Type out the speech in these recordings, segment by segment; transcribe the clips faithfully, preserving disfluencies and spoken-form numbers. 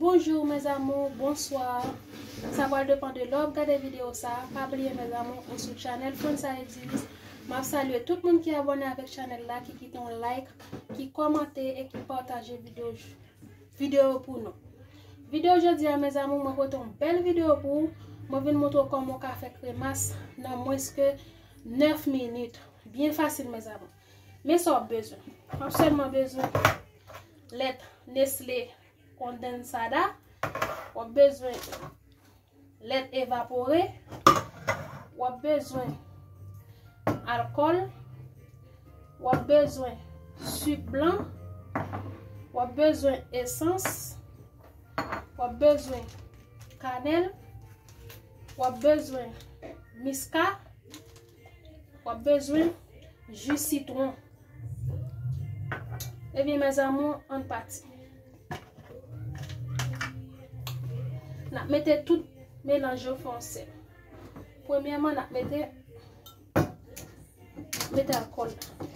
Bonjour mes amours, bonsoir. Sa pral depann de lè w ap gade videyo sa. Pa bliye mes amours, ou sou channel Fransa Edis. M ap salye tout moun ki abòne avèk channel la, ki kite yon like, ki kòmante e ki pataje videyo, videyo pou nou. Videyo jodi a mes amours, mwen pote yon bèl videyo pou ou. Mwen vin montre w kòman w ka fè kremas nan mwens ke nèf minit. Byen fasil mes amours. Men sa w ap bezwen. W ap sèlman bezwen lèt Nestlé kondensada, w ap bezwen lèt evapore, w ap bezwen alkòl, w ap bezwen sik blan, w ap bezwen esans, w ap bezwen kanèl, w ap bezwen miska, w ap bezwen ji sitwon. Ebyen mes amours, ann pati. N ap mete tout melanj yo fè yon sèl. Premyèman, n ap mete, mete alkòl la.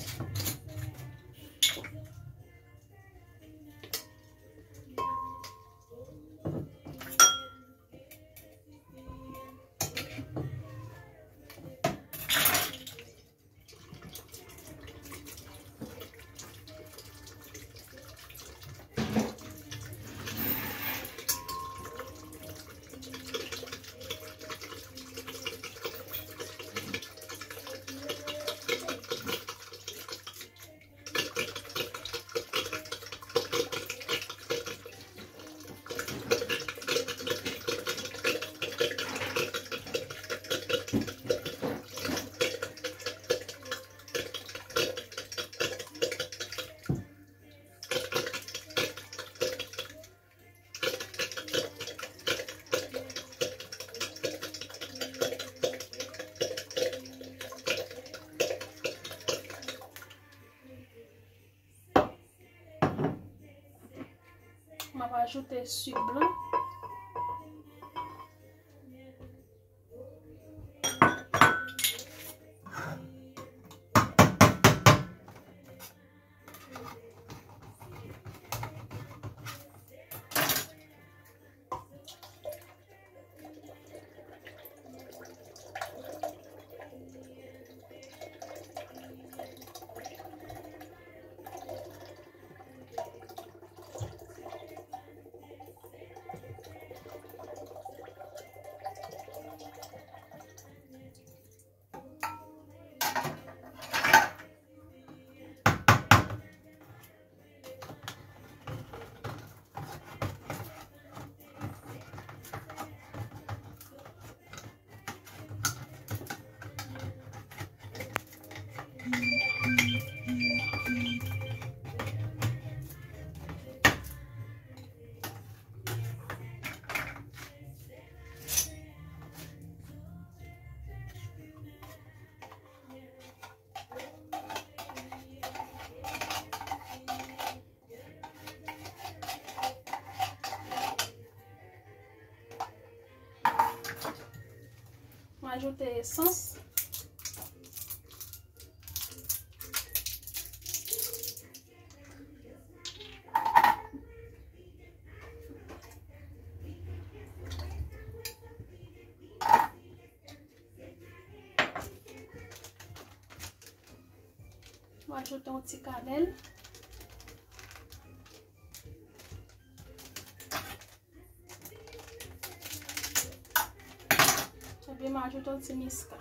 M ap ajoute sik blan. M ajoute esans. M ajoute yon ti kanèl. Ebyen, m ajoute yon ti miska.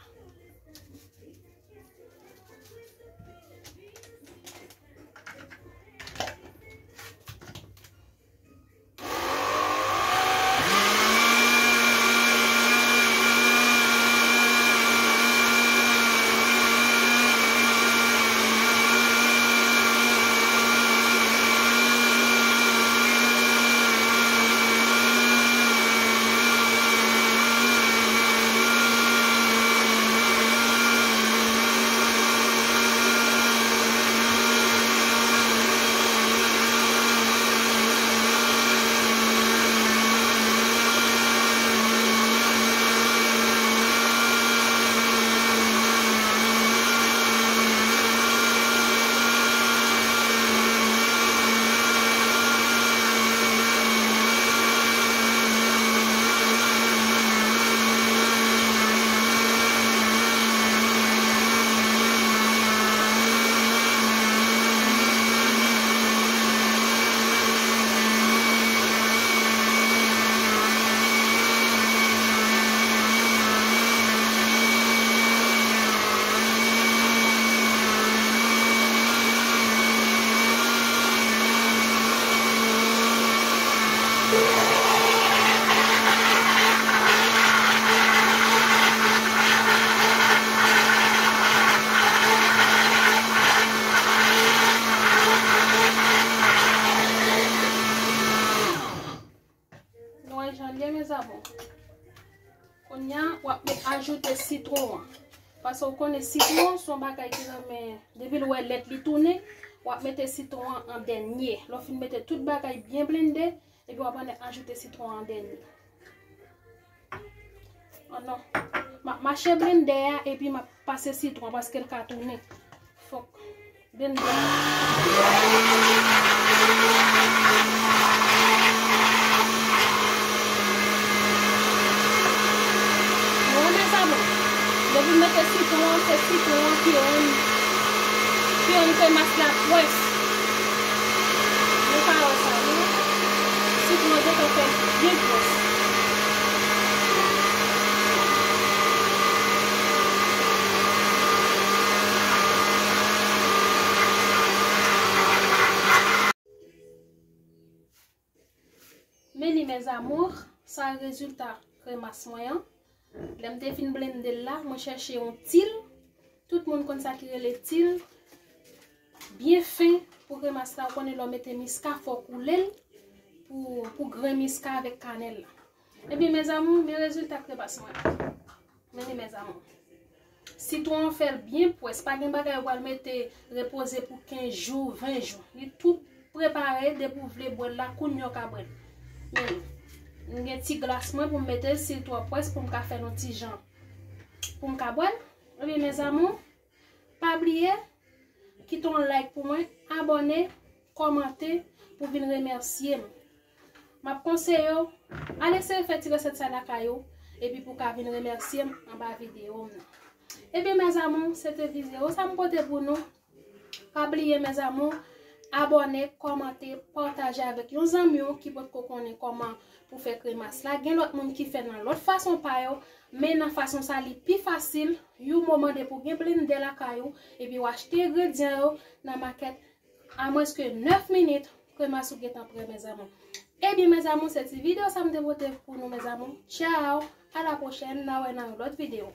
Kounye a, w ap met ajoute sitwon an. Paske w konnen sitwon se yon bagay ki renmen, depi l wè lèt li tounen, w ap mete sitwon an an dènye. Lè w fin mete tout bagay byen blende, epi w ap ann ajoute sitwon an an dènye. Oh non. M ap mache blende a, epi m ap pase sitwon paske l ka tounen. Fòk blende a. Bon, mezanmi, depi m mete sitwon an, se sitwon an ki rann, ki rann kremas la pwès. Nou ka wè sa, non? Sitwon an gentan fè byen pwès. Men li, mes amours, sa rezilta kremas mwen an. Lè m te fin blende l la, mwen chèche yon til. Tout moun konn sa ki rele til. Byen fen pou kremas la. Ou konnen lè w mete miska, fò w koule l pou, pou grenn miska avèk kanèl la. Ebyen, mes amours, men rezilta kremas mwen an. Men li, mes amours. Sitwon an fè l byen pwès. Pa gen bagay ou pral mete repoze pou kenz jou, ven jou. Li tou prepare, depi w vle bwè l la, kounye a w ka bwè l. Men li. M gen ti glas mwen pou m mete l, si l twò pwès, pou m ka fè l yon ti jan. Pou m ka bwè l. Ebyen, mes amours, pa bliye, kite yon like pou mwen, abòne, kòmante pou vin remèsye m. M ap konseye w, al eseye fè ti resèt sa lakay ou, epi pou w ka vin remèsye m anba videyo m nan. Ebyen, mes amours, se te videyo sa m pote pou nou. Pa bliye, mes amours, abòne, kòmante, pataje avèk yon zanmi w ki potko konnen kòman pou fè kremas la. Gen lòt moun ki fè nan lòt fason pa yo, men nan fason sa li pi fasil. Yon moman depi w gen blendè lakay ou, epi w achte engredyan yo nan makèt, a mwens ke nèf minit, kremas ou gentan prè, mes amours. Ebyen, mes amours, se ti videyo sa m te pote pou nou, mes amours. Tchaw, a la pwochèn, n a wè nan yon lòt videyo.